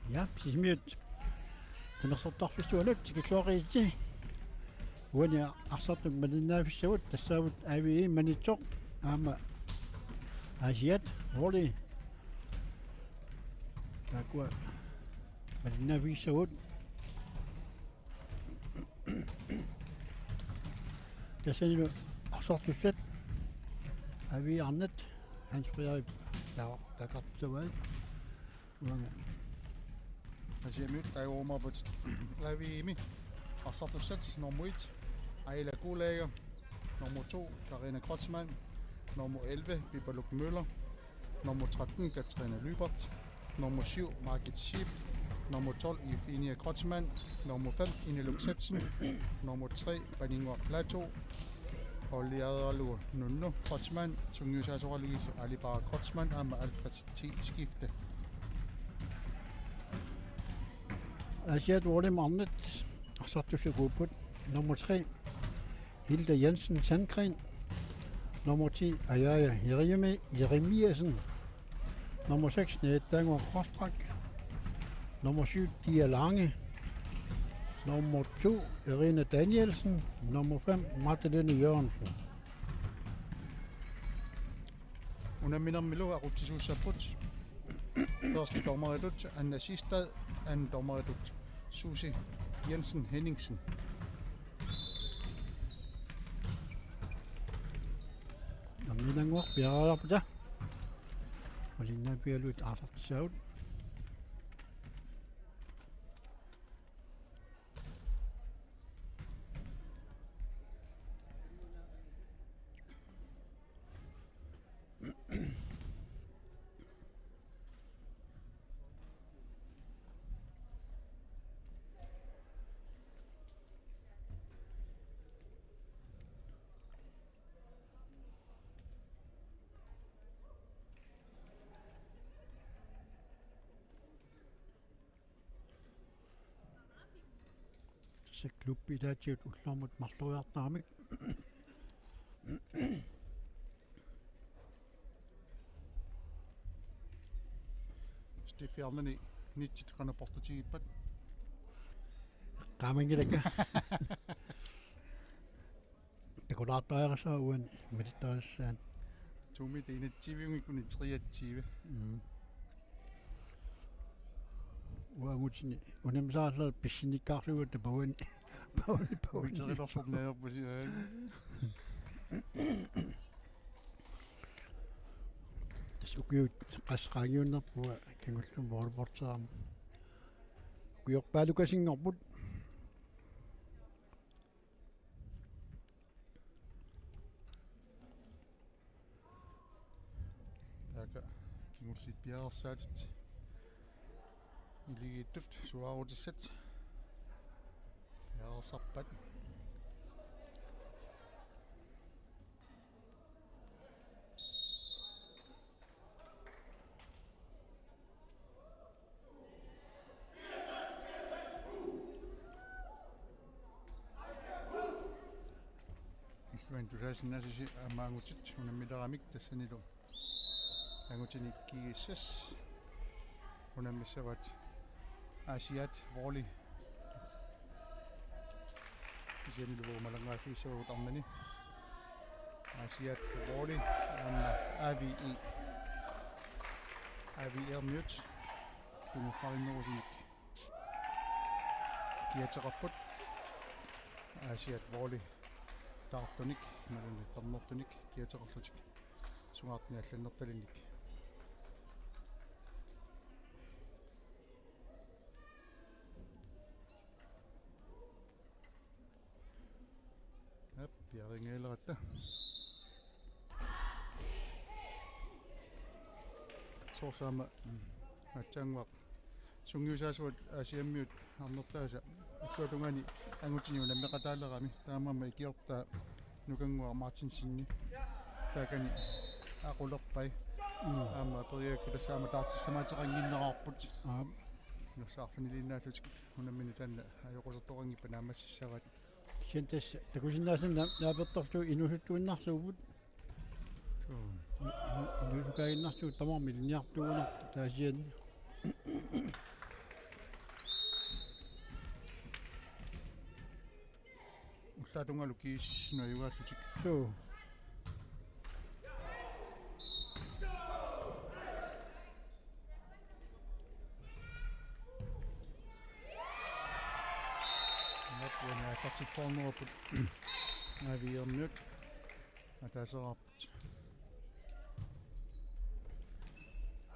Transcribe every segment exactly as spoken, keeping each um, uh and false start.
Ja, Sisimiut timersortarfissuanut tikilluaritsi. Uani arsartut malinnaaffissagut tassaapput A V I Maniitsoq aamma Aasiaat Volley. Taakkua malinnaaffissagut. Tassanilu arsartussat A V I arnat Hans Frederik ta-, takartussavai. Uanga. Aasiaat Volley taava uumaapput A V I-mi arsartussat: Nummer et, Aila Gulager. Nummer to, Karina Kreutzmann. Nummer elleve, Pipaluk Møller. Nummer tretten, Katrine Lybert. Nummer syv, Margit Schiep. Nummer tolv, Euphenia Kreutzmann. Nummer fem, Ineluk Sebsen. Nummer tre, Paningua Plato. Oliaralu Nunno Kreutzmann. Sungiusaasoralugillu Alibara Kreutzmann aamma Albert T. Skifte. Aasiaat Volley arnat arsartussat kuupput. Nummer tre, Hilda Jensen Sandgren. Nummer ti, Ajaja Jeremi-, Jeremiassen. Nummer seks, Neetango Rosbach. Nummer syv, Dia Lange. Nummer to, Irina Danielsen. Nummer fem, Magdalene Jørgensen. Unamminermilu aqutsisuussapput. Første dommeritut Anna Sistad, anden dommeritut Susie Jensen Henningsen. Namminanguaq piareerputa. Malinnaappialuit arsartussaagut. Tassa klubbi ilaatigut ullormut marloriartaramik. Stiffiarnani nitsit qanoq portutigippat? Qamanngilakka. Takulaartariaqassaaq uani malittarisassaan. Tuumi tainattiiviungikkuni triattiivi. Mm. Uangutini unammisaarlaa pissinnikkaarlugu tapavani. Pavani, pavani. Uterilersorneerpusi. Tassa ukiut qassit qaangiunnerput kingullermik volleyballeriarama. Ukiorpaalukasinngorput. Taakku kingulliit piareersaatit. Naligiittut suaarutissat piareersarpat. Illuanni tusaasinnaasasi aamma angutit unammileramik tassanilu angutini G S S unammissavaat Aasiaat Volley. Kisianni uagut malanngaaffigissavagut arnani. Aasiaat Volley aamma A V I. A V I-miut tunguffarinnerusunik kiateqarput. Aasiaat Volley taartunik, imaluunniit qernertunik kiateqarlutik. Sungaartunik allannertalinnik. Aap, piareerinngilaaratta. Soorlu aamma, mm, aatsaannguaq sungiusaasuat Aasiammiut arnertaasa illuatungaani angutini unammeqataalerami, taamaammat ikiortaa Nukannguaq Martinsenip. Taakani aqulerpai. Mm. Aamma periaakka tassa aamma taartissamaateqannginnerarput. Aap. Nunarsuarfiliinnaallutik unammineq taanna ajoqusertoqanngippat naammassissavaat. Kisianni tassa takusinnaasannik naapertorlugu inuusuttuinnarlugu. Suu. Inu-, inuusukaaginnarlugu tamarmik ilinniartuugunarput taasianni. Ullaatungalu kiisinut ajugaallutik. Suu. Aap, uani aallartilluarnerupput. Aviiormiut. Ataaseqarput.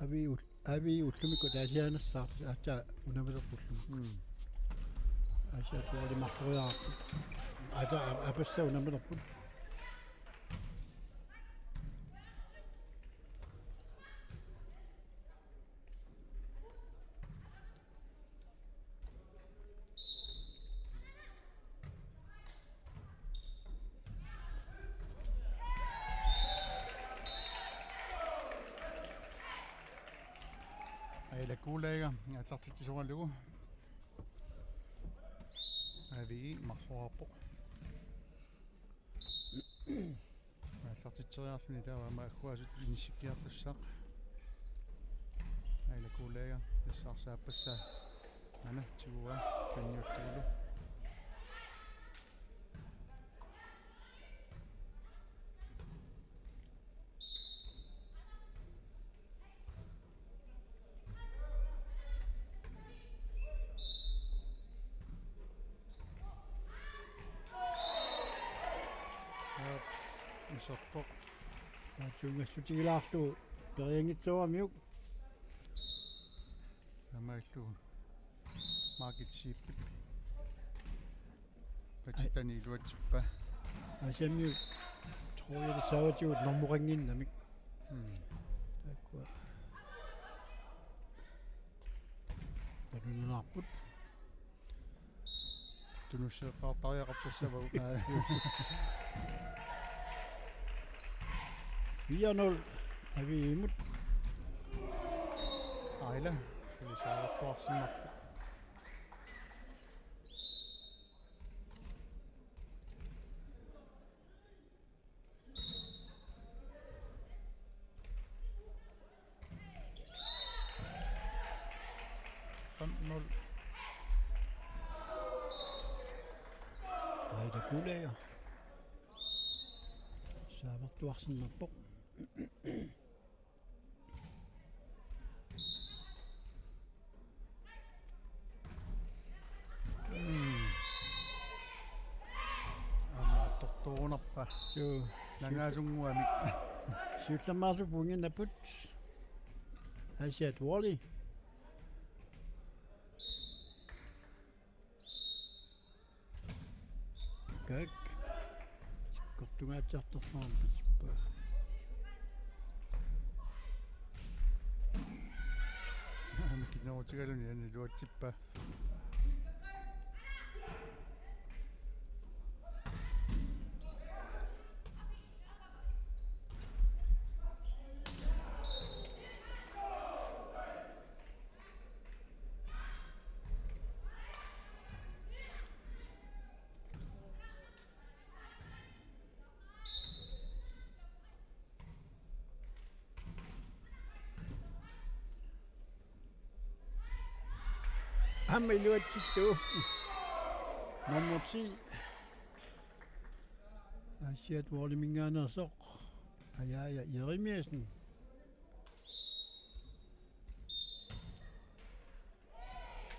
Avi ul-, Avi ullumikkut ataasiaannassaaq aatsaat unammilerput ullumi. Mm. Aasiaat tuali marloriarput. Aatsaat a-, apassaa unammilerput. Aila Kuulaaga aallartitsisoralugu. Avi marloriarpoq. Aallartitseriarluni taava aamma agguaasut inissikkiartussaaq. Aila Kuulaaga tassa arsaappassaa. Ana tiguaa tunniullugulu. Aap, iserpoq. Naatsuungassutigilaarlugu perianngitsooramiuk. Taamaallugu. Margit Schiødtip. Patitani iluatsippaa. Aasiammiut, tror jeg, det saavatigut normoqannginnamik. Mm. Taakkua. Tanunaarput. Tunusseqqaartariaqartassavagut. Fire nul. Aviimut. Aila. Kilisaartuarsinnarpoq. Fem nul. Aila Kuulaaga. Saavartuarsinnarpoq. Mm. Aamma tortorunarpa. Suu. Nangaasunguamik. Siullermeersup pointinnapput. Aasiaat Wally. Kak. Kortungaatsiartornermut pisippaa. Aamma kinnerutigaluni aniluatsippaa. Aamma iluatsillugu. Nummer ti. Aasiaat Walliminngaanneersoq. Ajaaja Jeremiassen.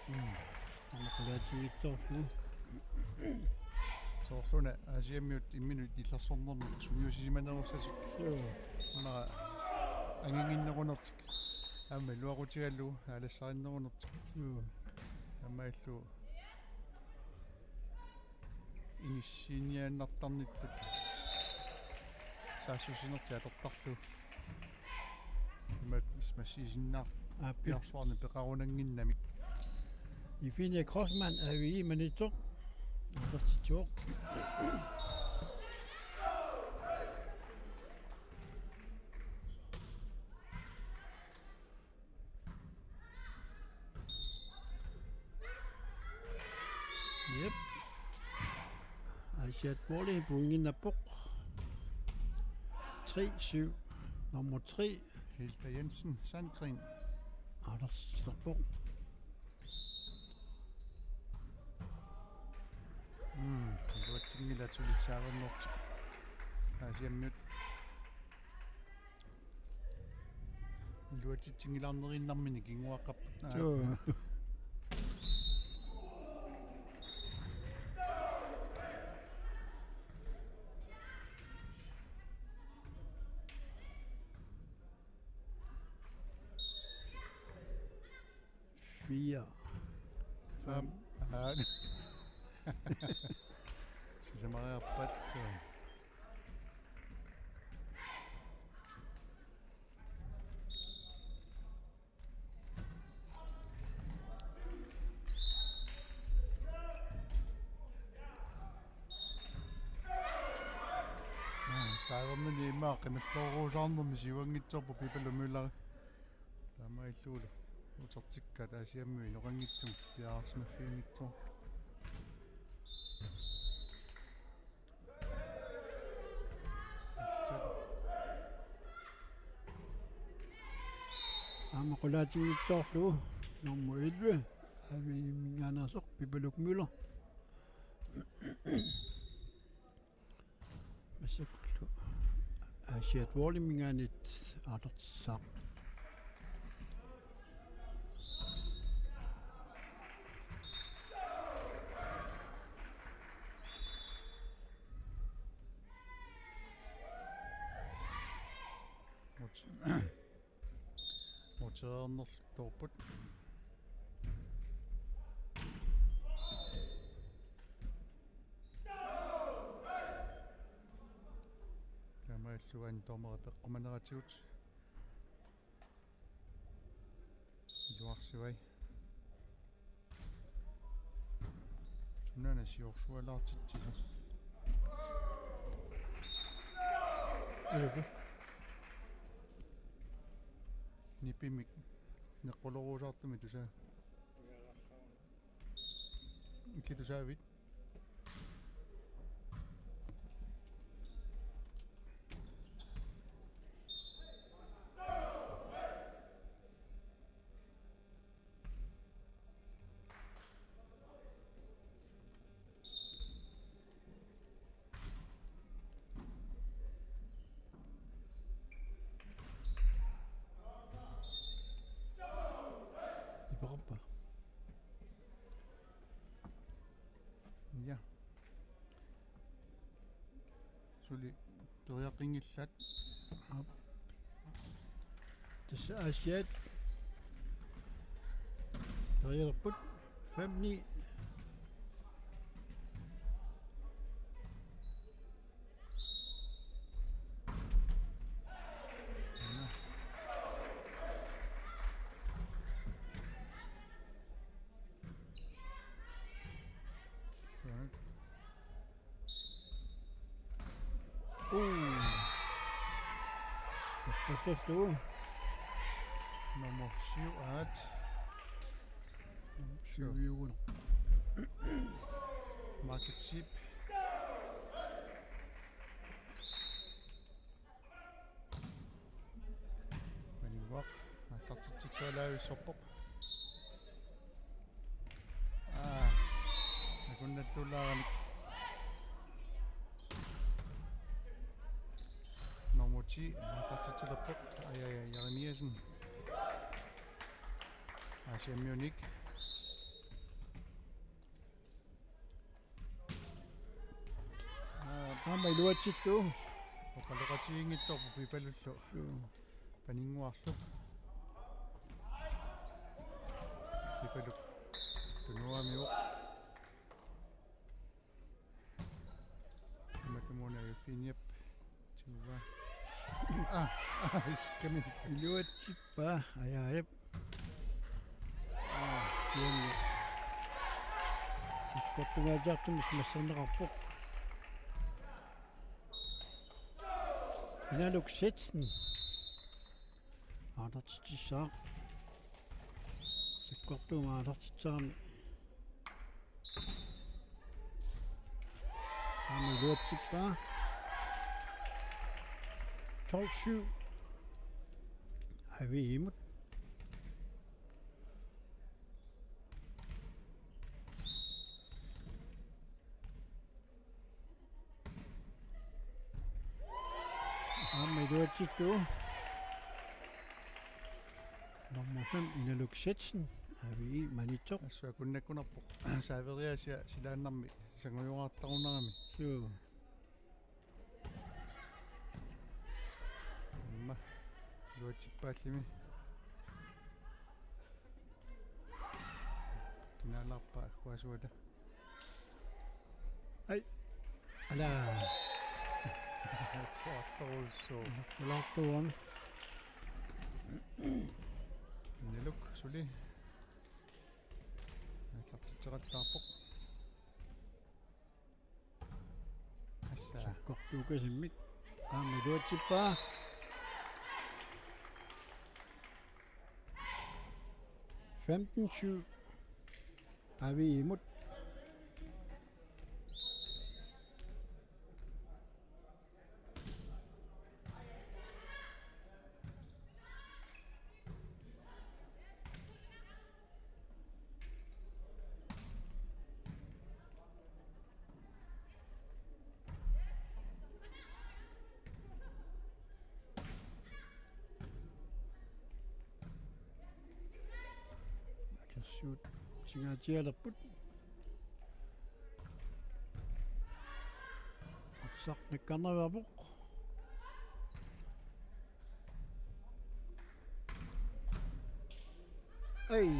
Mm. Aamma qulaatigiitsoorlu. Soorluna Aasiammiut imminut illersornermut sungiussisimanerussasoq. Suu. Una anginnginnerunertik. Aamma iluaqutigalugu aalassarinnerunertik. Suu. Aamma illu inissiiniaannartarnittut. Saassussinertik atortarlugu. Imak ismassiisinnaar. Aap. Piarsuarnik peqarunannginnamik. Ifinia Crossman, A V I Maniitsoq. Aallartitsivoq. Jep. Aasiaat Pauli pointinnappoq. Tre syv. Nummer tre. Hilda Jensen, Sandgreen. Anders Stopper. Mm, iluatsinngilaq suli saavunnertik. Aasiammiut. Iluatsitsinngilaarneriinnarmini kinguaqqap. Joo. Fire. Fem. Fem. Aa. Sisamariarpat. Saavermini immaqa qimalluarusaarnermi siuanngitsoorpoq Pipaluk Møller. Taamaalillunilu utertikkaat Aasiammiut inoqanngitsumik piareersimaffiunngitsoorlugit. Aamma qulaatinngitsoorlugu nummer elleve, Aviiminngaanneersoq Pipaluk Møller. Massakkullu Aasiaat Pauliminngaanniit aallartissaaq. Mut-, muteernertoorput. Taamaalilluni dommeri peqqumaneratigut. Iluarsivai. Sunaana siorsualaartitsisoq. Aluku. Nipimik neqquleruusaartumik tusaa. Illit tusaavit? Ipeqarpa? Ja. Suli periaqinngilaat. Aap. Tassa Aasiaat periarput fem ni. Right. Uu. Perfekto. Nummer syv, at. Syv. Market Sheep. Paninnguaq aallartitsilluarlaavissorpoq. Aa, nakunnattuulaaranik. Nummer ti aallartitsilerpoq. Aj, aj, aj, Jeremiassen. Aasiammiunik. Aa, aamma iluatsillugu. Oqaloqatigiinngitsoorpoq Pipalullu. Suu. Paninnguarlu. Pipaluk. Tunuamiuk. Matumuuna Josefiniap. Tiguaa. Ah, ah, iskami. Iluatsippa, ajaajap. Ah, kianni. Sakkortungaatsiartumik massagineqarpoq. Inaluk Setsen. Aallartitsissaaq. Sakkortuumik aallartitsissaarami. Iluatsippaa. Tolv syv. Aviimut. Aamma iluatsittu. Nummer fem, Inaluk Schätzen, A V I, Maniitsoq. Assut akunnakkunarpoq. Saaveriaasiat silaannarmi sangujoraartarunarami. Suu. Aamma iluatsippaallimi. Kinaalaarpa agguasuata. Ai. Ala. Kuartorulsu. Kuartorulsu. Inaluk suli. Aallartitseqattaarpoq. Assa. Sakkortuukasimmik. Aamma iluatsippaa. Femten syv. A V I-mut. Akersuut tigaatsialerput. Arsaq nakkarnaviarpoq. Ai.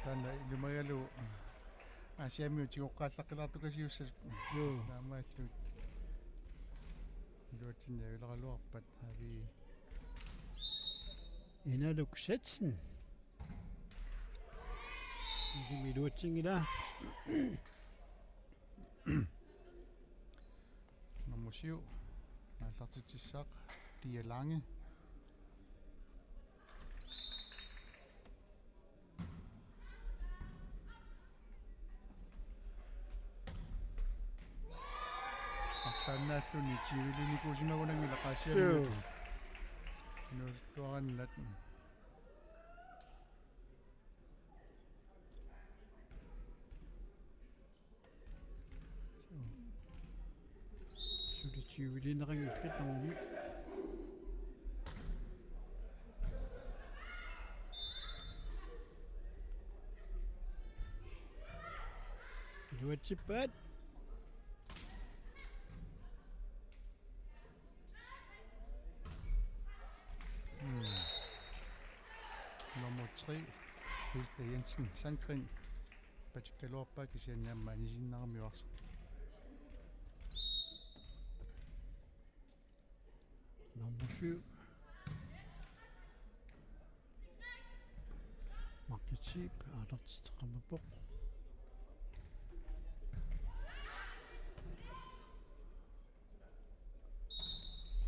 Taanna ilumagalu Aasianni tigoqqaallaqqilaartukasiussat. Joo. Taamaalluni. Iluatsinniarluaraluarpat A V I. Inaluk Schätzen. Isimi iluatsinngilaa. Nummer syv. Aallartitsissaaq Pia Lange. Arlaannaalluni tyvelinnikuusimagunanngilaq Aasianni. Suu. Nuussuarannat. Suli tyvelineqanngillat tamarmik. Iluatsippaat. Hmm. Nummer tre, Hilda Jensen Sandgreen. Patikkaluarpaa kisianni aamma anisinneramiuarsoq. Nummer syv. Margit Zeeb, aallartitseqarpoq.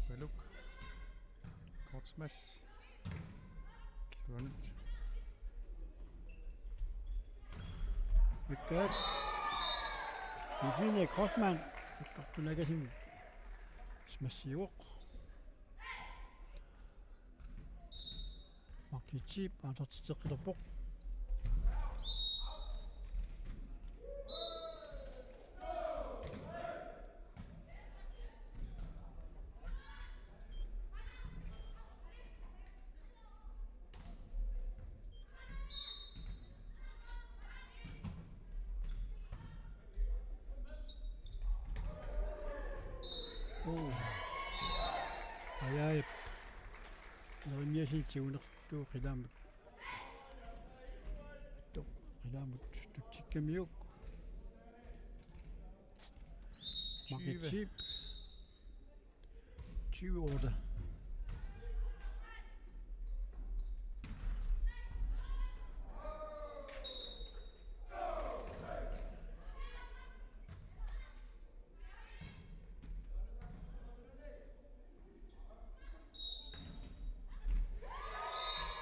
Paluk. Kort smash. Luanut. Ikkaat. Josefine Kreutzmann. Sakkortunaakasimmik. Smashiuvoq. Margit Zeeb aallartitseqqilerpoq. Uu. Ajaaip. Jeremiassen tigunertut qilaamut. Attoq qilaamut tutsikkamiuk. Margit Zeeb. Tyve otte.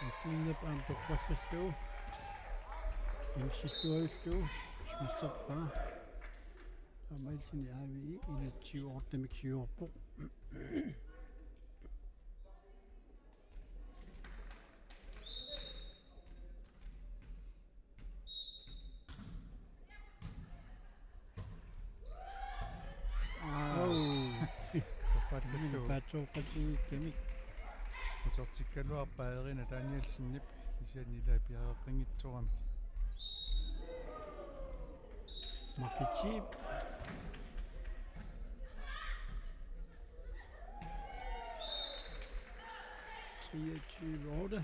Ikinnap aamma toqqassallugu. Insilluarlugu. Nassarpaa. Aamma illit A V I enogtyve ottemik siuarpoq. Au. Paatsoorpatigikkami. Utertikkaluarpaa Erina Danielsenip kisianni ilaat piareeqqinngitsoorami. Makitip. Treogtyve otte.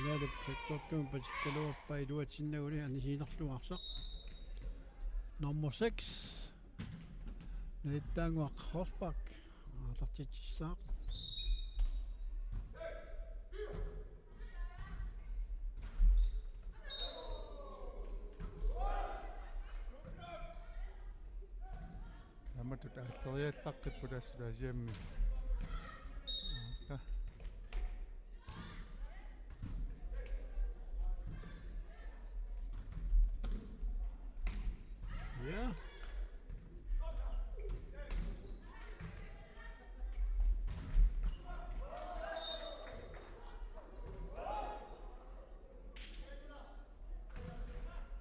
Ilaalu Qaqortup pasikkaluarpaa iluatsinnaguli anisiinerluarsaq. Nummer seks. Neittaanguaq Horsbach. Aatartitsissaaq. Taamatut aalleriallaqqippoq tassa Aasiammi. Aakka. Ja.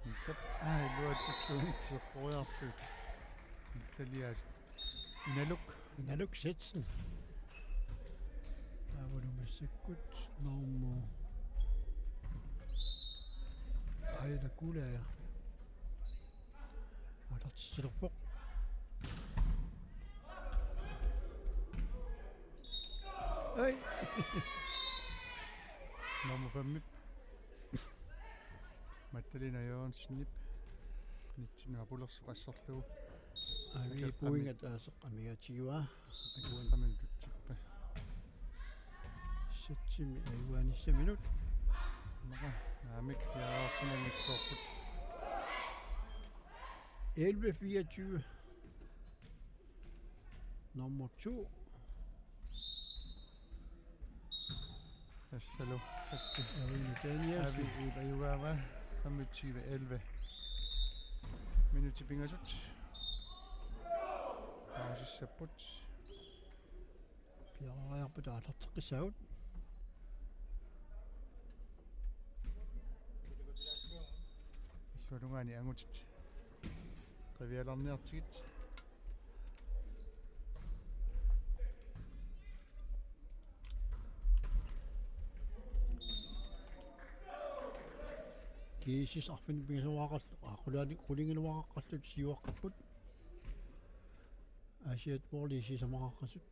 Iltat aa iluatsilluunniit seqqoriartut. Iltaliaasut. Inaluk. Inaluk Setsen. Taavalu massakkut nummer. Aila Kulaja. Aatartitsilerpoq. Ai. Nummer fem. Magdalena Jørgensenip. Nitsinua pulersoqasserlugu. Avi Akeqqami. Puinga taaseq amigaatigiva. Akeqqami tutippa. Setsimi ajugaanissaminnut. Maka, naamik piareersimanngitsoorput. Elleve fireogtyve. Nummer to. Tassalu Setsi. Erina Danielsen. Avi Iip ajugaava femogtyve elleve. Minutsit pingasut. Pausissapput. Piareeriarput aatarteqqissaagut. Illuatungaani angutit qivialarniartigit. GSS arfineq-pingasoqaqqallu, aa, qulaani, qulingiluaqaqqallu siuaqqapput. Aasiaat Boldip sisamaqaqqasut.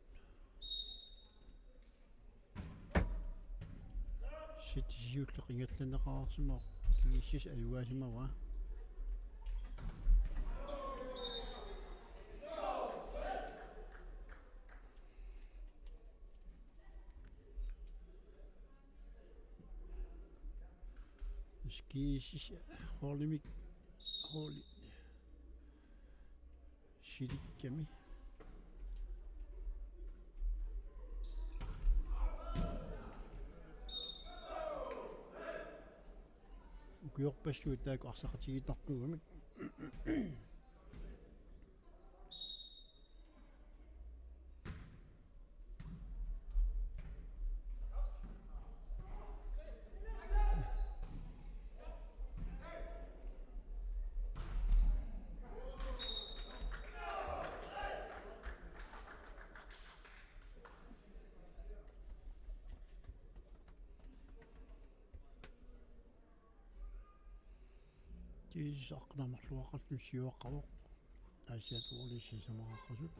Setsi siulleq ingerlanneqareersimavoq, GSS ajugaasimavaa. GSS holdimik, holdi. Silikkami. Ukiorpassuit taakku arsaqatigiittartuugamik. GSS arfineq-marluaqartut siuaqqavoq. Aasiaat Boldip sisamaqaqqasut.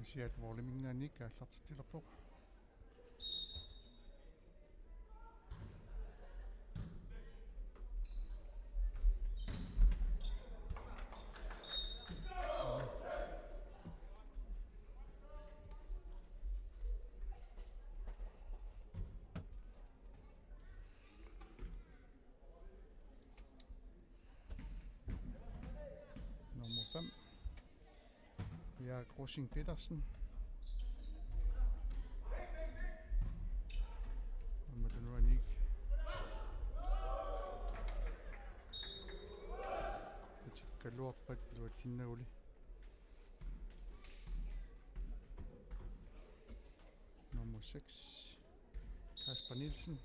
Asiat måliminngaanniit aallartitsilerpoq. Nummer fem. Jaak Rosing Petersen. Nummer to, Nick. Kaluarpat luatsinnaguli. Nummer seks, Kasper Nielsen.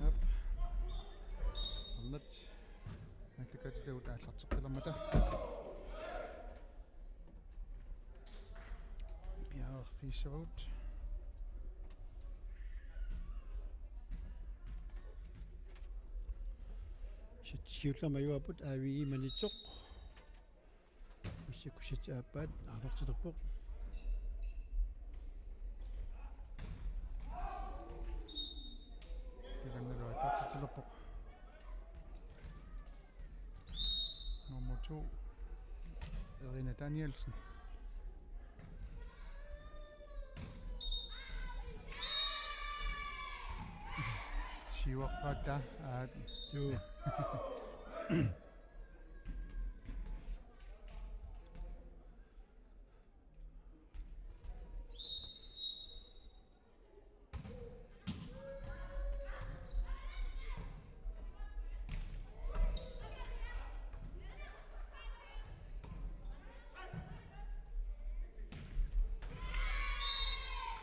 Aap. Annat. Nallikatitagut aallarteqqilermata. Piareerfigissavarput. Siullermik ajugaarput A V I Maniitsoq. Massakkut aappaat aallartilerpoq. Takannalu aallartitsilerpoq. Nummer to, Irina Danielsen. Siuaqqaata, aa. Juu.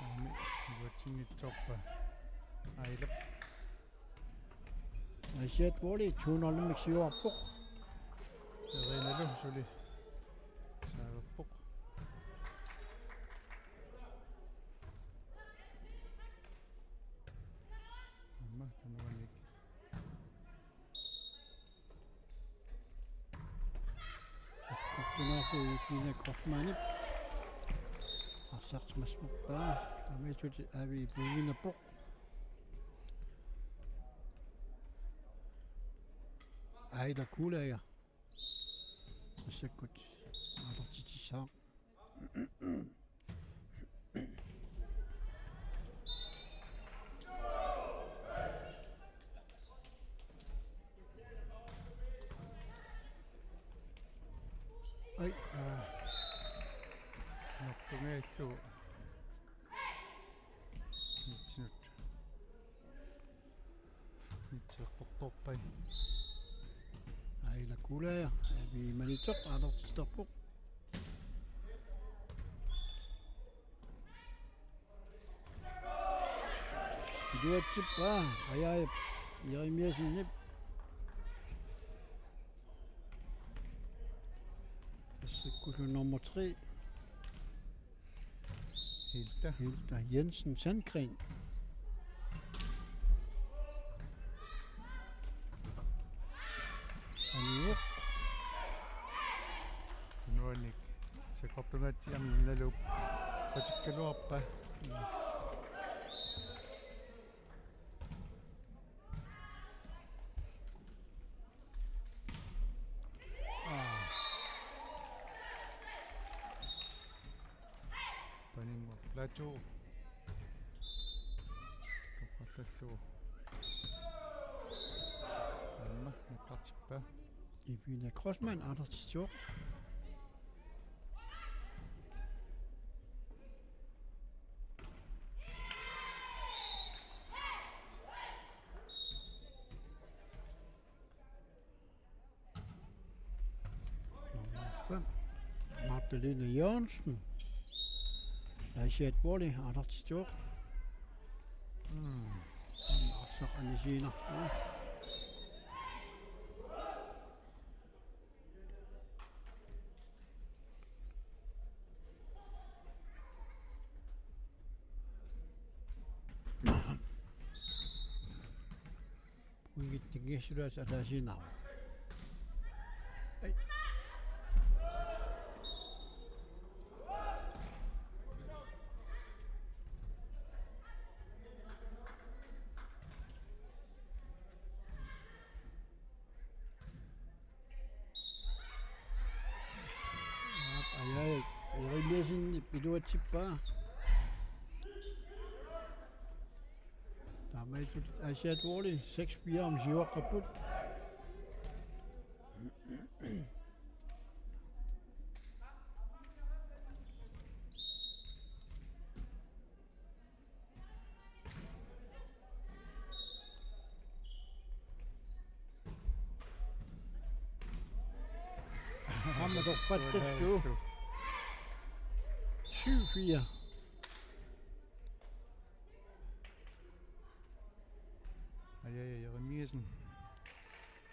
Aamma, iluatsinngitsoorpaa. Ailap. Asiat volley, to nul-imik siuarpoq. Irinalu suli saaverpoq. Aamma tunuanik. Akkortunaarlu Irina Kortmanip arsartimassappaa. Taamaattumik A V I puinnappoq. Aila Kuulaaja. Massakkut aallartitsissaaq. Ai. Aa. Nortungajallu. Nitsinut. Nitseqqortorpai. Aila Kuulaaja, A V I Maniitsoq, aallartittarpoq. Iluatsippaa, Ajaajap Jeremiassenip. Tassakkullu nummer tre. Hilda. Hilda Jensen Sandgren. Aniuk. Nuannik. Sakkortunaatsi amnalu. Patikkaluarpa. Aa. Paninnguaq Plateau. Toqqallallugu. Aamma nakkartippaa. Evina Grossmann aallartitsivoq. Nummer fem, Magdalene Jørgensen. Aasiaat Pauli aallartitsivoq. Mm. Arsaq anisiinnarlugu. Uigittingiissulaat ataasiinnarpoq. Ai. Aap, ajai, Jeremiassenip iluatsippaa. Taamaalillutik Aasiaat Pauli seks fire-mut siuaqqapput. Aamma torrattarlugu. Syv fire. Ajai, Jeremiassen.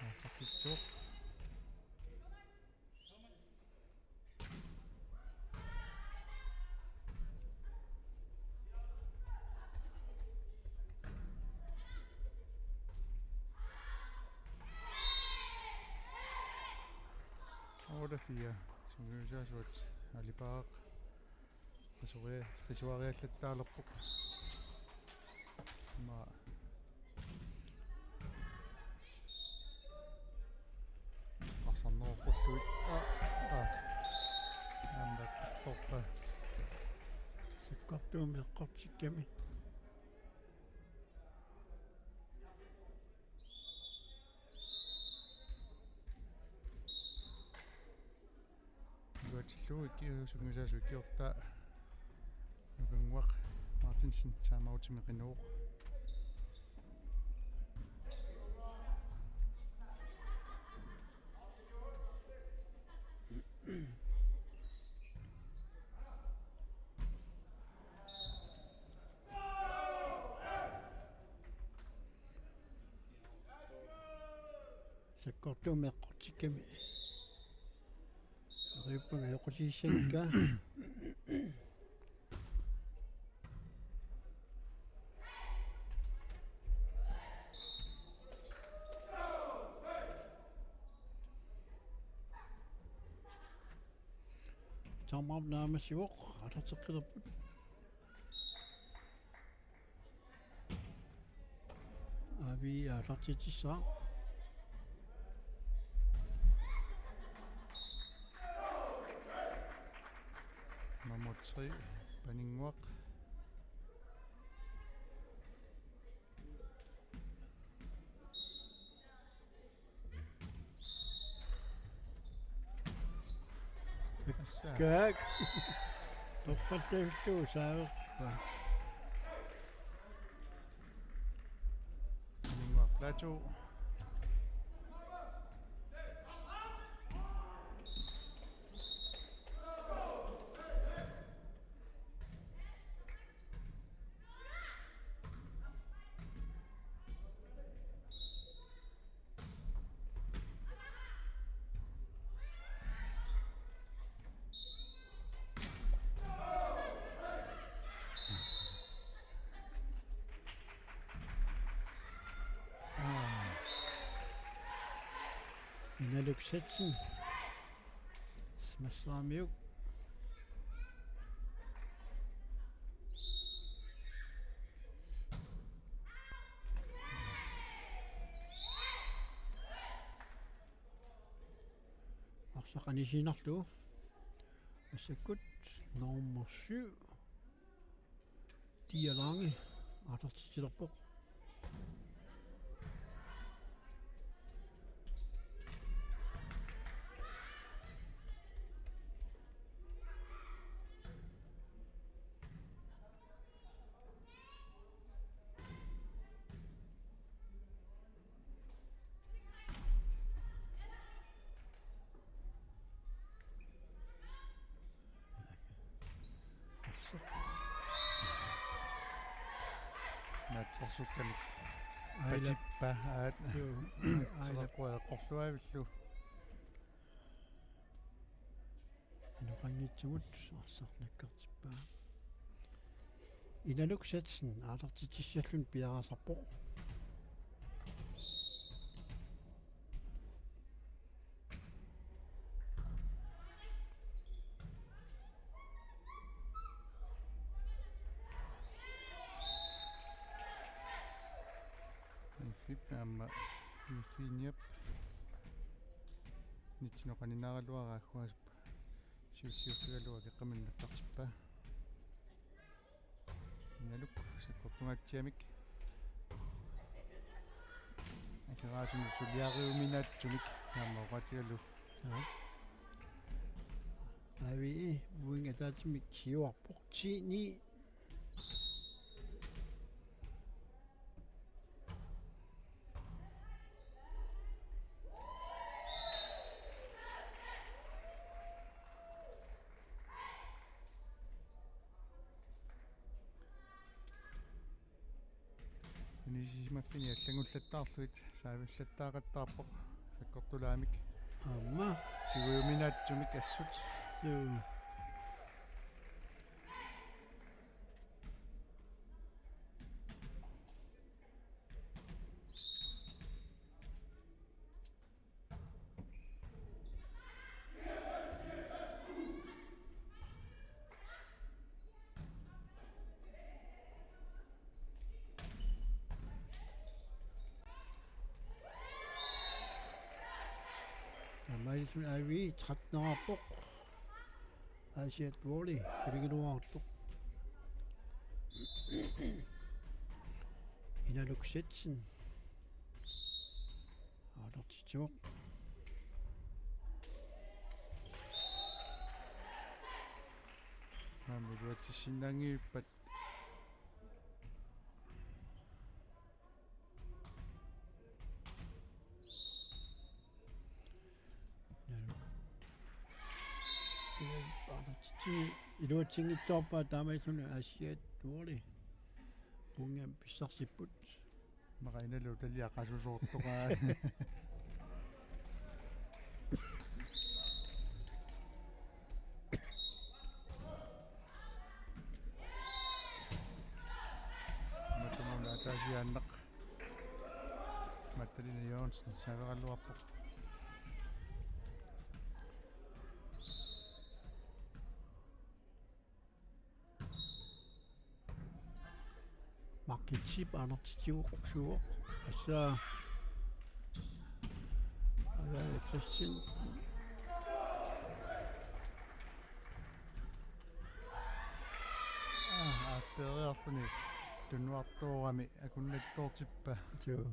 Aallartitsivoq. Otte fire. Sungiusaasuat alipaaq. Qisuari-, qisuariallattaalerpoq. Ima. Arsarneruppulluit. Aa, aa. Aamma torpa. Sakkortuumik eqqortikkami. Iluatsillugu ikki-, sungiusaasoq ikiortaa Nukannguaq Martinsen timeoutimik qinuvoq. Sakkortuumik eqqortikkami. Neriuppunga ajoqusiissanngikkaa. Timeout naammassivoq, aallarteqqilerput. Avi aallartitsissaaq. Nummer tre, Paninnguaq. Kaak. Torrallavillugu saaverpaa. Paninnguaq Platou. Aa. Inaluk Setsen. Smasseramiuk. Arsaq anisiinnarlugu. Massakkut nummer syv. Dia Lange aallartitsilerpoq. Arsukkanik. Aila. Patippa aat. Juu. Aila. Teqeqquaqqorluavillu. Inoqanngitsumut arsaq nakkartippaa. Inaluk Satsen aallartitsissalluni piareersarpoq. Iffip aamma Iffiniap nitsinoqaninaaraluaraaguasp siussiuffigalugu akeqqaminnut nakkartippaa. Inaluk sakkortungaatsiamik. Akeraasunut suliariuminaatsumik aamma oqaatigalugu. Ja. Avi, wing ataatsimik siuarpoq. Ti ni. Inissisimaffini allanngullattaarlugit saavillattaaqattaarpoq sakkortulaamik. Aamma. Tigujuminaatsumik assut. Juu. Aamma Avi tretten-erpoq. Aasiaat Volley, qulingiluartoq. Inaluk Setsen. Aallartitsivoq. Aamma iluatsissinnaanngippat. Aallartitsi iluatsinngitsoorpaa taamaalilluni Aasiaat Volley. Pungiam pissarsipput. Maqainalu talia qasusoortoqaa. Matuma una ataasiaannaq. Magdalena Jørgensen saaveraluarpoq. Mark Kitsip aallartitsivoq, suuvoq. Assa. Asa Christian. Aa, aapperiarluni tunuartoorami akunnattoortippa. Joo.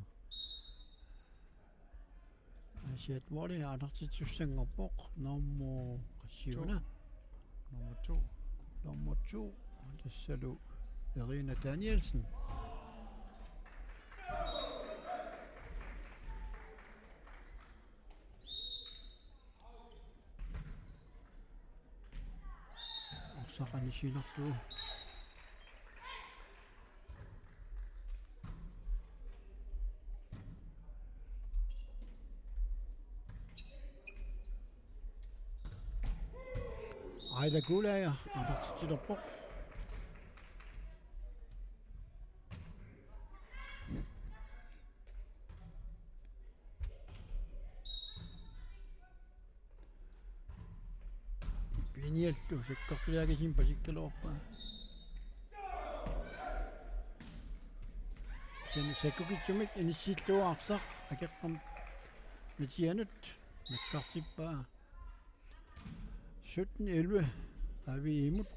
Aasiaat Volley aallartittussanngorpoq nummer qassiuna? To. Nummer to. Nummer to. Tassalu Erina Danielsen. Arsaq anisinarlugu. Aila Guldager, aallartitsilerpoq. Piniallu sakkortuliaakisimmik pasikkaluarpaa. Sen sakkukitsumik inissillugu arsaq akeqqamik nutianut nakkartippaa. Sytten elleve er vi imod.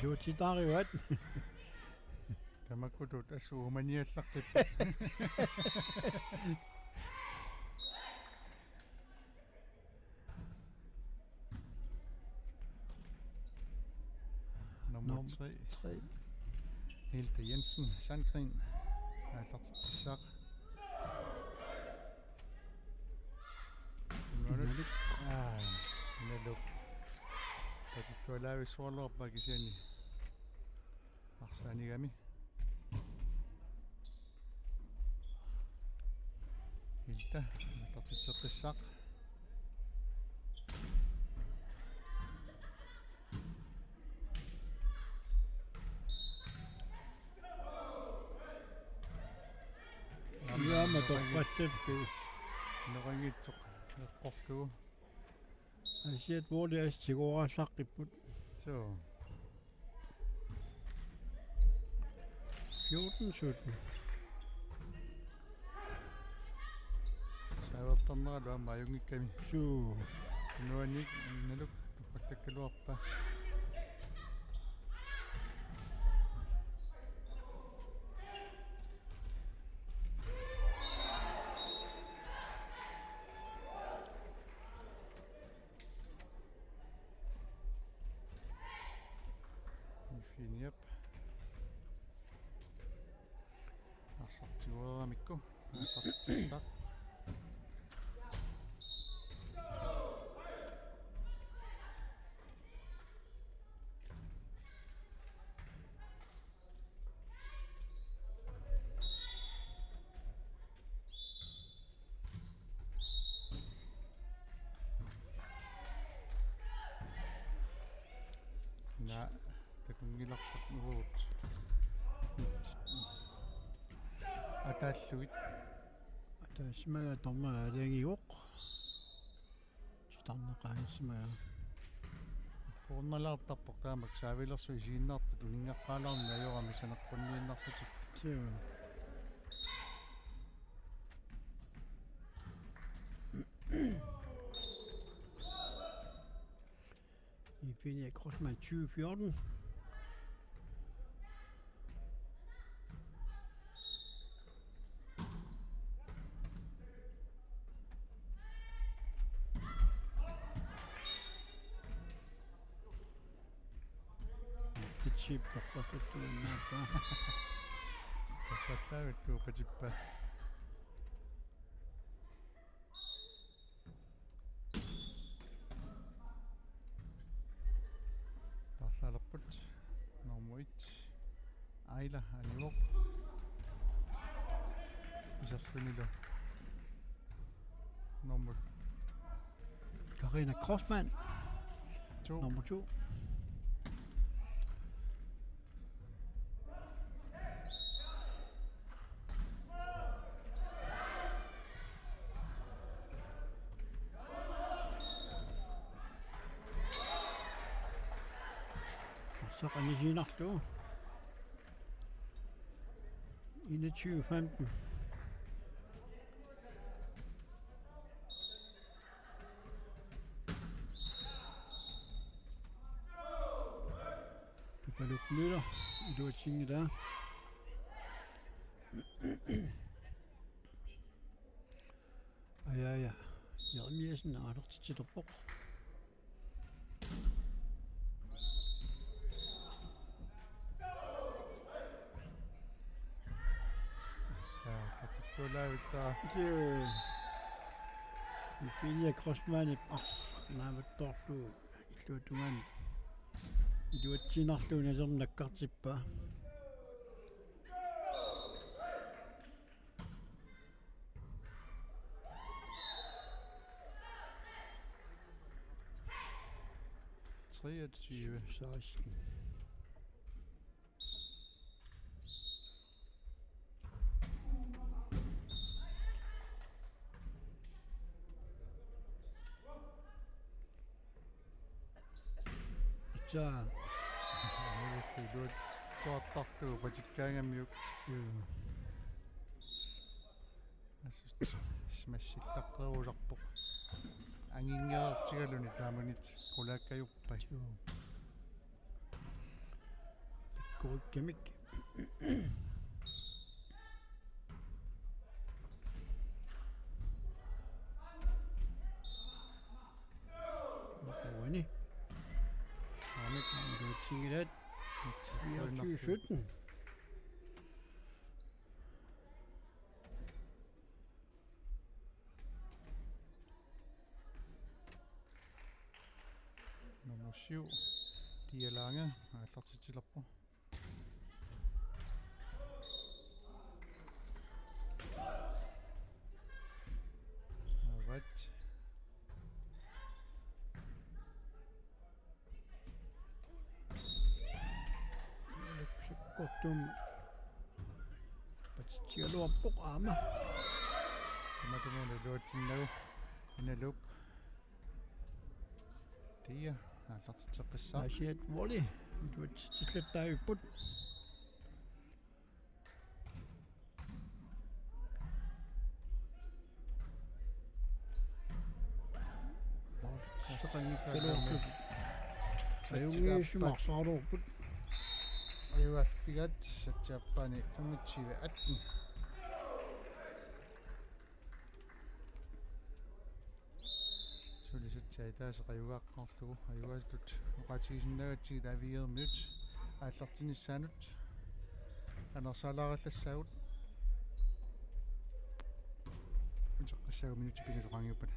Iluatsitaarivaat. Tamakkutut assut uumaniallaqqippat. Nummer tre. Hilda Jensen Sandgreen aallartitsissaaq. Inuanut. Aa, Inaluk. Patillualaavissuarluarpaa kisianni arsaanigami. Hilda aallartitseqqissaaq. Iluama torratsattu. Noqanngitsoq eqqorlugu. Asiat vuoli astigooraallaqqipput. Suu. Fjorten sytten. Saavertarneralu aamma ajunngikkami. Suu. Inuanik Inaluk tuffallakkaluarpaa. Finiap. Arsaq tigueramikku. Arsaq tissaq. Naa, takunngilarput uagut. Ataallugit. Ataasimaga tormaga alagivoq. Titarneqaangissimaga. Puurnalaartarpoq taamak saavilersoq isiginnaartut uninngaqqaalaarneq ajorami saneqqunniinnarlutik. Suu. Ifinia Kreutzmann tyve fjorten. Pitchip torrallaavinnaappaa. Torrallaavillugu qatippaa. Paarlaalerput. Nummer et. Aila Anivoq. Iserlunilu. Nummer. Karina Kreutzmann. To. Nummer to. Arsaq anisiinnarlugu. Enogtyve femten. Pipaluk Møller, iluatsinngilaa. Aja, aja. Jeremiassen aallartitsiterpoq. Saa, patillualaavittaa. Juu. Ifinia Kreutzmannip arsaq naamattoorlugu illuatungaani iluatsiinnarlugu nasermi nakkartippaa. Treogtyve seksten. Atsa. Iluattoortarlugu patikkaangamiuk. Juu. Assut smashillaqqerusarpoq. Anginngereertigaluni taamanit qulaakkajuppai. Juu. Pikkorikkamik. Makuani. Aamik. Iluatsinngilaa. fireogtyve sytten. Nummer syv, Dia Lange, aallartitsilerpoq. Alright. Sikkortuummat patitsigaluarpoq aamma. Tamatumuuna iluatsinnagu Inaluk. Dia aallartitseqqissaaq. Asiat volley. Iluatsitsillattaavipput. Taluortut. Ajunngitsumik arsaaruupput. Ajugaaffigaat satsiappaani femogtyve atten. Suli satsiai taasa qajugaaqqaarlugu ajugaasutut oqaatigisinnaagatsigit A V R-miut aallartinnissaannut anersaalaarallassaagut. Uteqqissaagut minutsit pingasut qaangiuppata.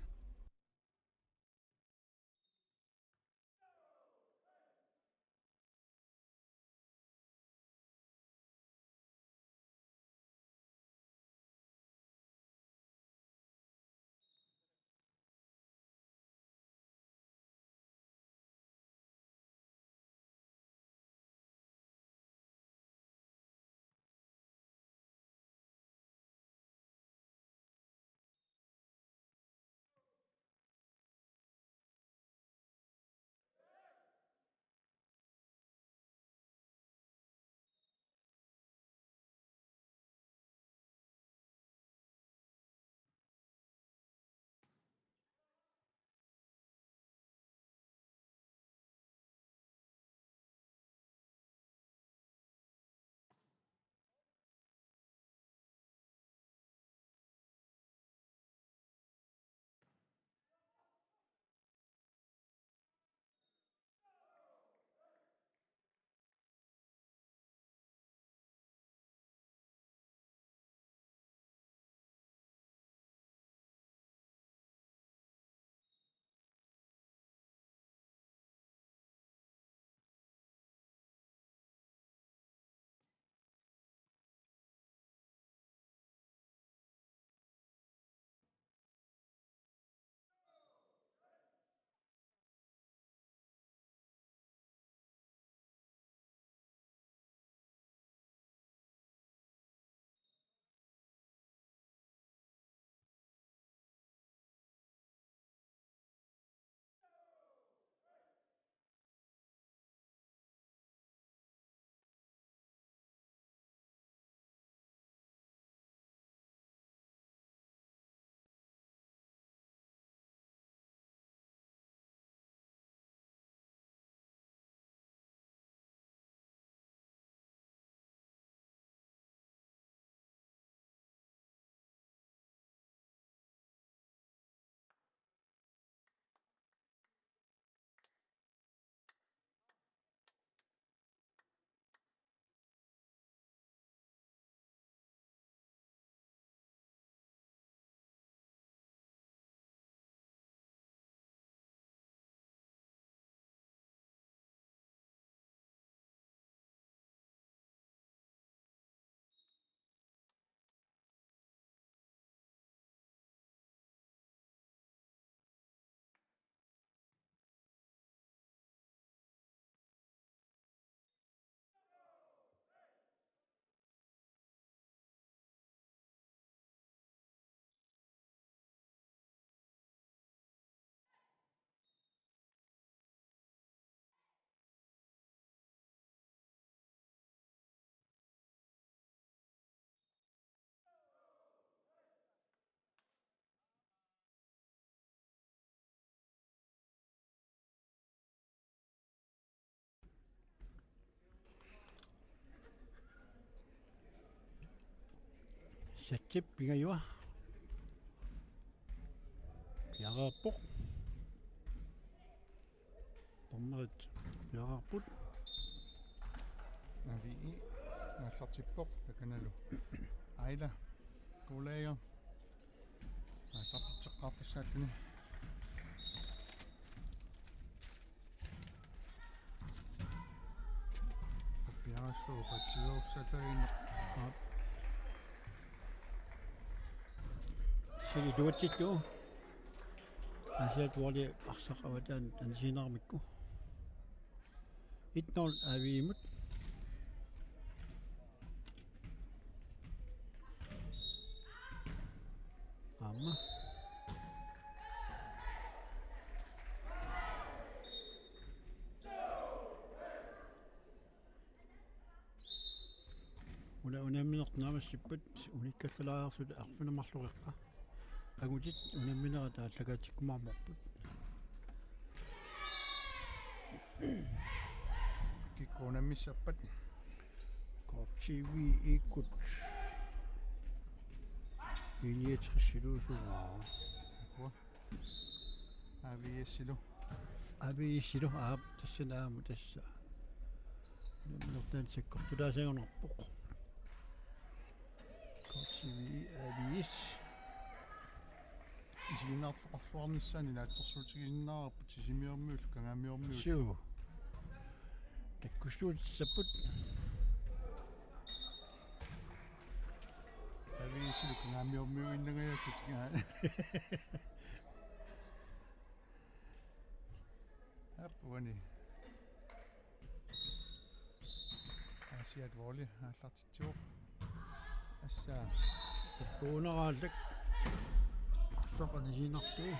Satsip pingajua. Piareerpoq. Dommerit piareerput. Aviit aallartippoq takanalu. Aila Kuulaja aallartitseqqaarpassaalluni. Piaassuupatsiuussatagineq. Sili tuatsillu. Aasiaat Volley arsaq avataani anisiinnarmikku. Et nul Aviimut. Aamma. Una unammineq naammassippat unikkallalaarluta arfineq-marluk qeqqa. Angutit unamminerat aallakaatsikkumaarparput. Kikkut unammissappat? K T V-ikkut. Iniatrisiluusugaa. Akua. A V S-ilu. A V S-ilu, aap, tassa naamu tassa. Unamminertaani sakkortutaasagunarpoq. K T V A V S. Isiginnaarluarnissaanni naatsorsuutigisinnaavarput Sisimiormiut, Kangaamiormiut. Suu. Takkussuutissapput. A V S-ilu Kangaamiormiuinnangajaallutik. Aap, uani. Aasiaat Volley aallartitsivoq. Assa. Tappuuneraallak. Arsaq anisiinnarlugu.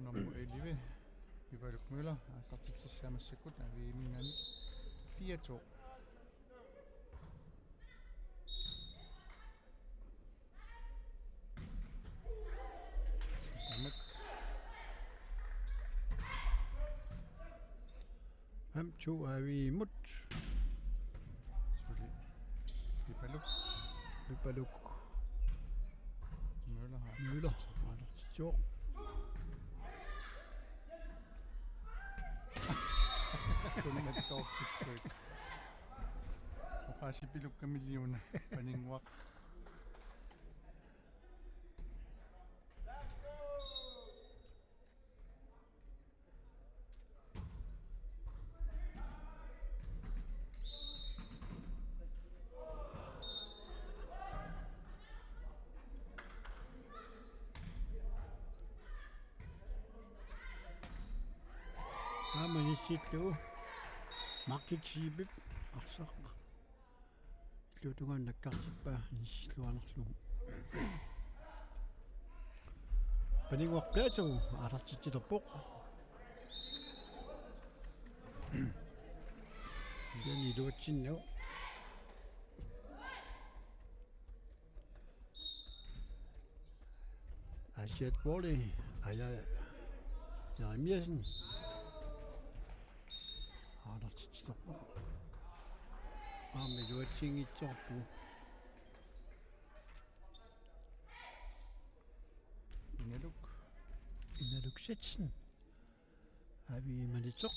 Nummer elleve. Pipaluk Møller aallartitsissaa massakkut Aviiminngaanniit fire to. Sisamat. Fem to Aviimut. Suli. Pipaluk. Pipaluk. Møller har Møller. Aallartitsivoq. Kunnattoortittuit. Oqaasipilukkamilli una paninnguaq. Aamma inissillugu Margit Zeebip arsaq illuatungaanut nakkartippaa inissilluarlugu. Paninnguaq Plato aallartitsilerpoq. Kisianni iluatsinnagu. Aasiaat Volley, Aja Jeremiassen. Aallartitsilerpoq. Aamma iluatsinngitsoorpoq. Inaluk. Inaluk Setsen. Aviimanitsoq.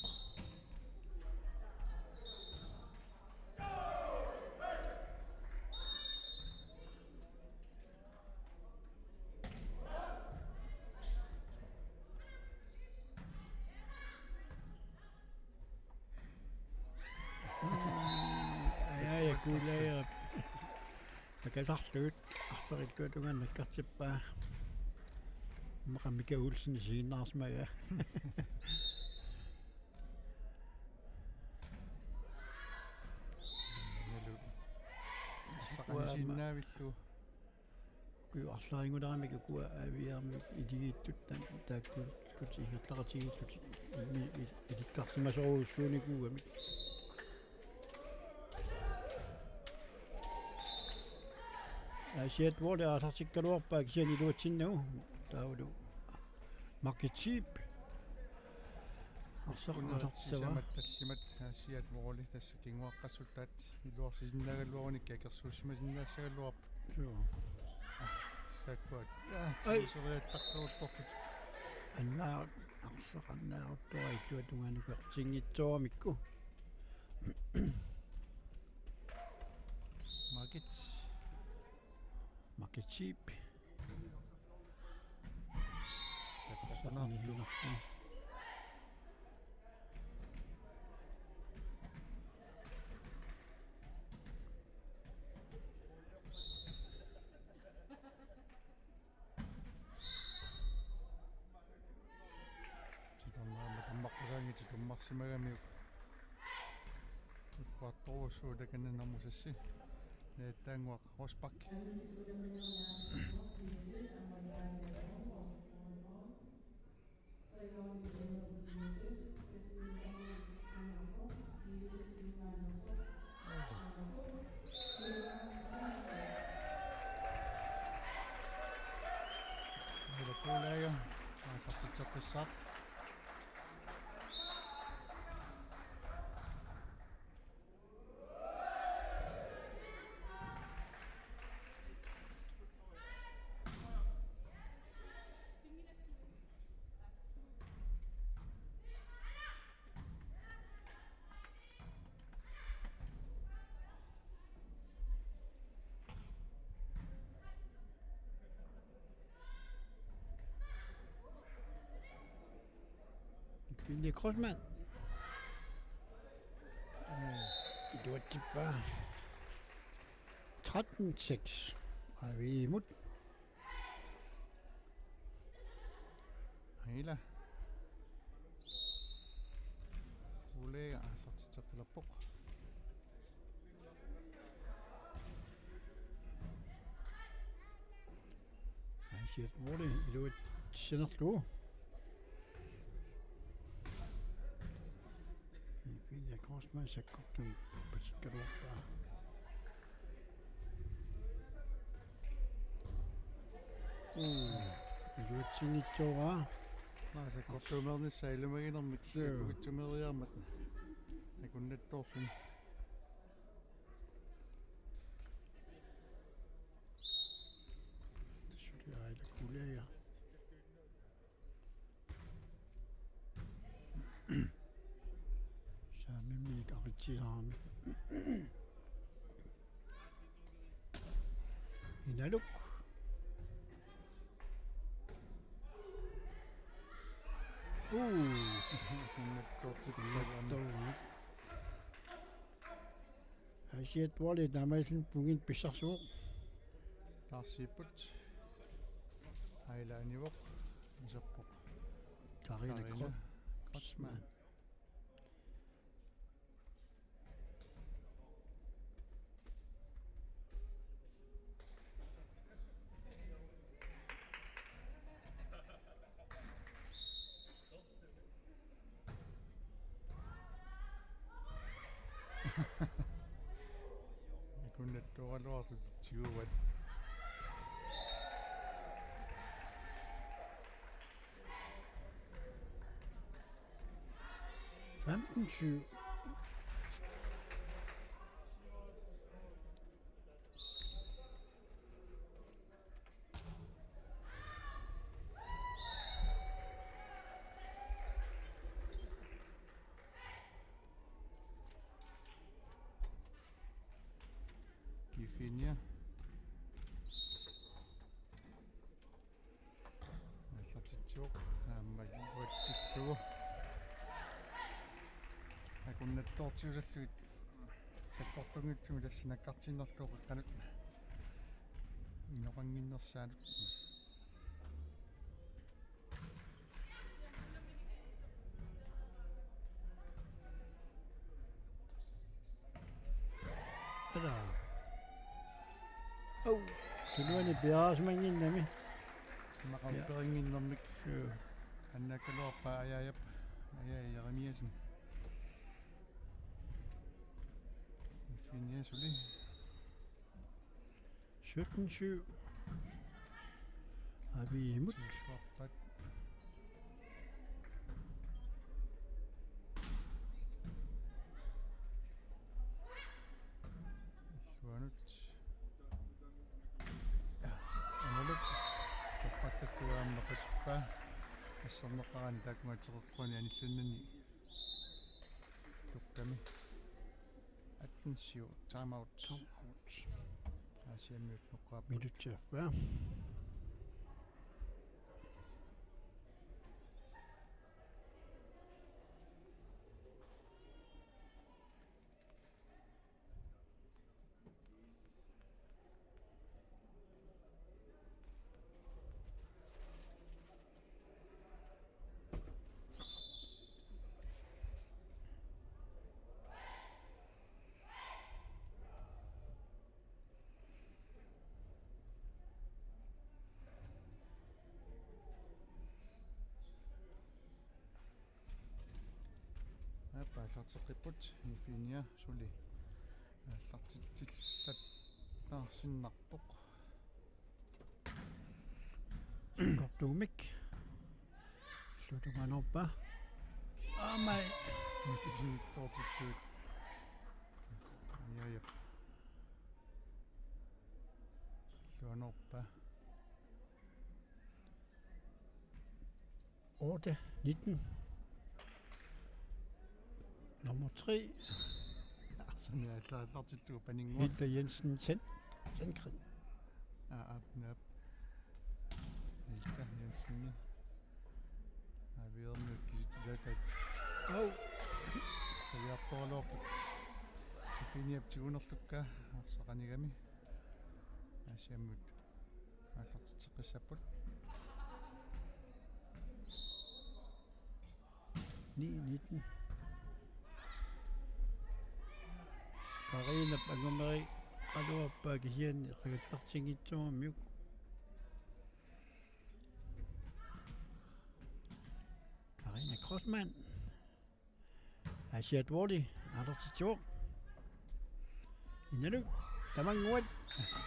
Aja, aja, Kuulaja. Takasarlugu arsaq illuatungaanut nakkartippaa. Immaqa Mika Olsen isiginnaarsimagaa. Nalu. Arsaq anisiinnaavillugu. Ukiut arlarinnguleramik ukua A V R-imik iligiittut taakkuullutik ingerlaqatigiillutik. Immi il-, ilikkarsimasorujussuunikuugamik. Aasiaat Volley aallartikkaluarpaa kisianni iluatsinnagu. Taavalu Margit Zeeb. Arsaq aallartissavaa. Sisamat tallimat Aasiaat Volley tassa kinguaqqassuttaat iluarsisinnaagaluarunikkit akersuussimasinnaassagaluarput. Joo. Saakkuat. Ai. Tuuseriallaqqaaruttorput. Annaarut, arsaq annaaruttoq illuatungaanut nukertinngitsooramikku. Margit. Margit Schiep. Saqqartunarlu. Titarnermut tammaqqusaanngitsoq tummarsimagamiuk. Uattorussuup takanna nummer seks. Naattaannguaq Rosbach. Aila Kuulaaja, arsartitseqqissaaq. Pille Kreutzmann. Iluatsippaa. Tretten seks. Aviimut. Aila. Ole arsartitseqqilerpoq. Aisiat Ole iluatsissinerlugu. Pille Kreutzmann sakkortumi pasikkaluarpaa. Uu, iluatsinngitsooraa. Maa sakkortuumeernissaa ilumaginermik. Joo. Sakkugutsumeriarmat. Akunnattoorluni. Suli Aila Kuulaaja. Saamimmiit aritsisaarami. Inaluk. Uu. Tortikillagami. Aisiat Ole taamaalilluni punginik pissarsivoq. Taarsiipput. Aila anivoq. Iserpoq. Karina Karina Kreutzmann. Kreutzmann. Akunnattoraluartut tiguat. Femten syv. Kifinia. Aallartitsivoq aamma iluatsillugu. Akunnattoortiusarlugit sakkortunngitsumik tassa nakkartinnerlugu qeqqanut inoqannginnersaanut. Ala. Au. Tunuani piareersimannginnami. Maqalu Ja. Peqannginnermik. Joo. Annaakkaluarpaa Ajaajap. Ajaaja Jeremiassen. Ifinia suli. Sytten syv. Aviimut. Siussuarpat. Illuanut. Analuk. Toqqassallugu aamma qatippaa. Asserneqarani taakku ateqeqquani anilluinnarni. Tukkami. atten syv. Time out. Time out. Aasianniut noqqaappoq. Minutsi affaa. Aap, aallarteqqipput, Ifinia suli aallartitsillattaarsinnarpoq. Sakkortuumik. Illuatungaanoorpaa. Aamma. Mikisinnitsoortillugu. Ajajap. Illuatungaanoorpaa. Otte nitten. Nummer tre. Arsani aallartillugu paninnguaq. Hilda Jensen Sand-, Sandgren. Aa, aap, naap. Hilda Jensen. Aa, viornu kisitsisaatat. Au. Taviartoraluarpoq. Ifiniap tigunerlukka arsaq qanigami. Aasianniut aallartitseqqissapput. Ni nitten. Karinap angumeriaraluarpaa kisianni qangattartinngitsooramiuk. Karina Kreutzmann. Aasiaat Volley, aallartitsivoq. Inaluk, tamannguat,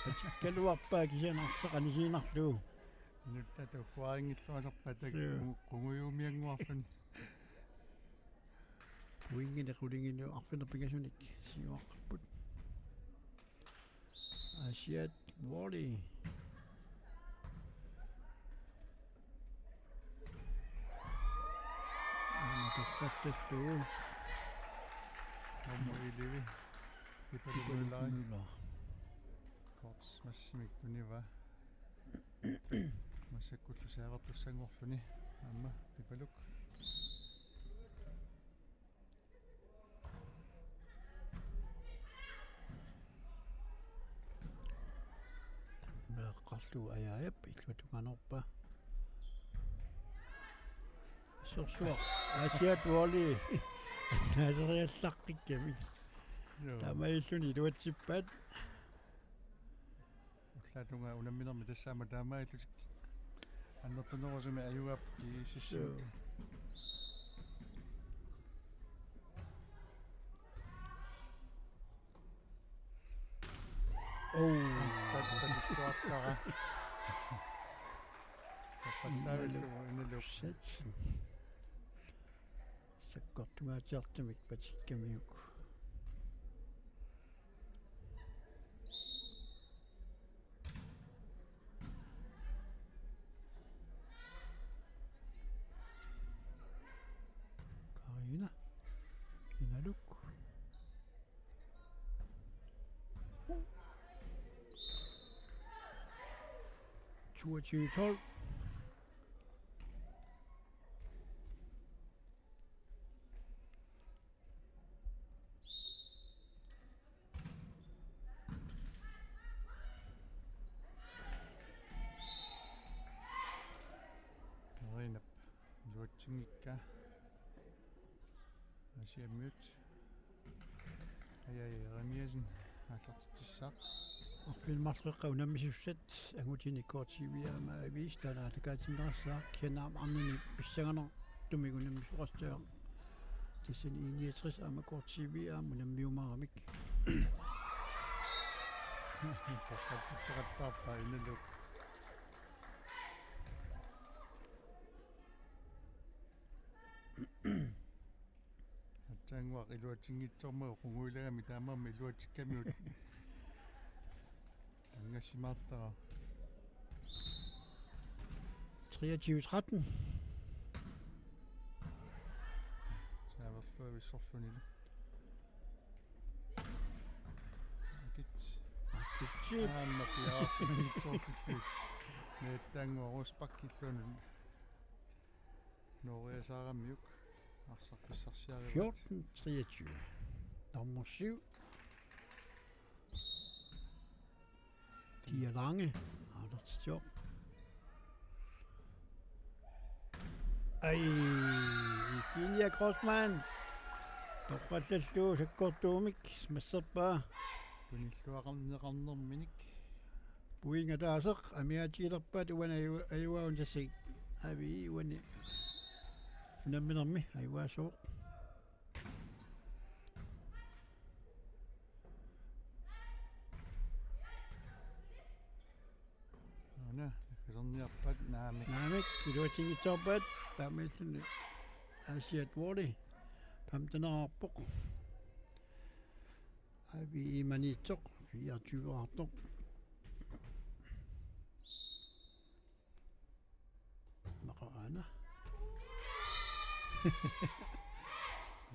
patikkaluarpaa kisianni arsaq qanisiinnarlugu. Inuttaata ukkuarinngilluasarpaa taku. Joo. Qungu-, qungujuumiannguarluni. Uinngini qulingilu arfineq-pingasunik siuaqqapput. Aasiaat Volley. Aamma torrattallugu. Nummer elleve. Pipaluk Møller. Pipaluk Møller. Kort smassimik tunivaa. Massakkullu saavartussanngorluni. Aamma Pipaluk. Meeqqarlu Ajajap illuatungaanoorpaa. Sorsuaq. Aasiaat Volley. Naaseriallaqqikkamik. Joo. Taamaalilluni iluatsippaat. Ullaatungaa unamminermi tassa aamma taamaalillutik annertunerusumik ajugaapput G S S-imut. Joo. Oh. Aatsaat patitsuartara. Tappallaavillugu Inaluk. Satsin. Sakkortungaatsiartumik patikkamiuk. Karina. Inaluk. Toogtyve tolv. Karinap iluatsinngikkaa. Aasianniut. Ajajap Jeremiassen aallartitsissaaq. Arfineq-marluk qeqqa unammisussat angutini K T V aamma aviisi taanna aallakaatinneqassaaq, kisianni aamma arnani pissanganartumik unammisoqassaaq. Tassani I niogtres aamma K T V aamma unammioraarmata. Torrattuteqattaarpaa Inaluk. Aatsaannguaq iluatsinngitsoormagu qunguilagami taamaammat iluatsikkamiuk. Angassimaartara. Treogtyve tretten. Saaverluavissorlunilu. Aamma piareersimanngitsoortillugit. Meettaanngua Rosbach illuanut nooriasaaramiuk arsaq pissarsiarivaat. Fjorten treogtyve. Nummer syv. Pia Lange. Aallartitsivoq. Ai, Virginia Kreutzmann. Torrallallugu sakkortuumik masserpaa. Tunilluaqarneqarnerminik. Pointit ataaseq amigaatigilerpaat uani aju-, ajugaavoq tassani. Avi uani. Unamminermi ajugaassaaq. Aana, kisarniarpat naamik. Naamik, iluatsinngitsoorpaat, taamaalilluni Asiat Wally, femteneqarpoq. Avi Maniitsoq, fireogtyveqartoq. Maqaana.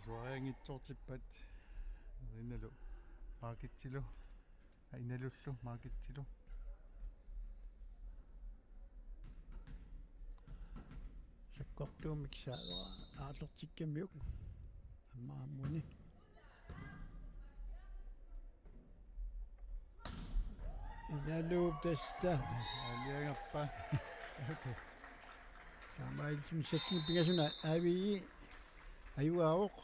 Suarianngitsoortippat. Inalu. Markitsilu. Inalullu Markitsilu. Sakkortuumik saavara aallartikkamiuk. Aamma aamma uani. Inaluup tassa. Aaliagarpa. Okay. Taamaalilluni settinik pingasuni Avi ajugaavoq.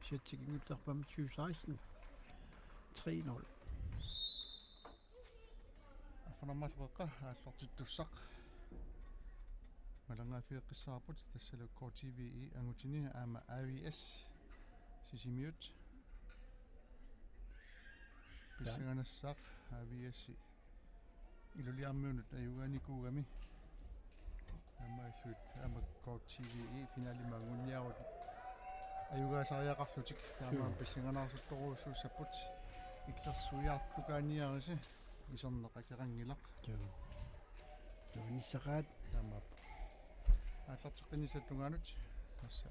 Setti kingullerpaamik tyve seksten. Tre nul. Arfineq-marluk qeqqa aallartittussaq. Malangaaffigeqqissaarput tassalu K T V E angutini aamma A V S Sisimiut. Pissanganassaaq A V S Ilulissarmiunut ajugaanikuugami. Aamma illuit aamma K T V E finalimut anguniarlutik ajugaasariaqarlutik. Taamaammat pissanganarsorujussuussapput. Illersuiartukaaniarisi iserneq akeqanngilaq. Joo. Nuanissaqaat. Taamaappoq. Aallarteqqinnissap tungaanut. Tassa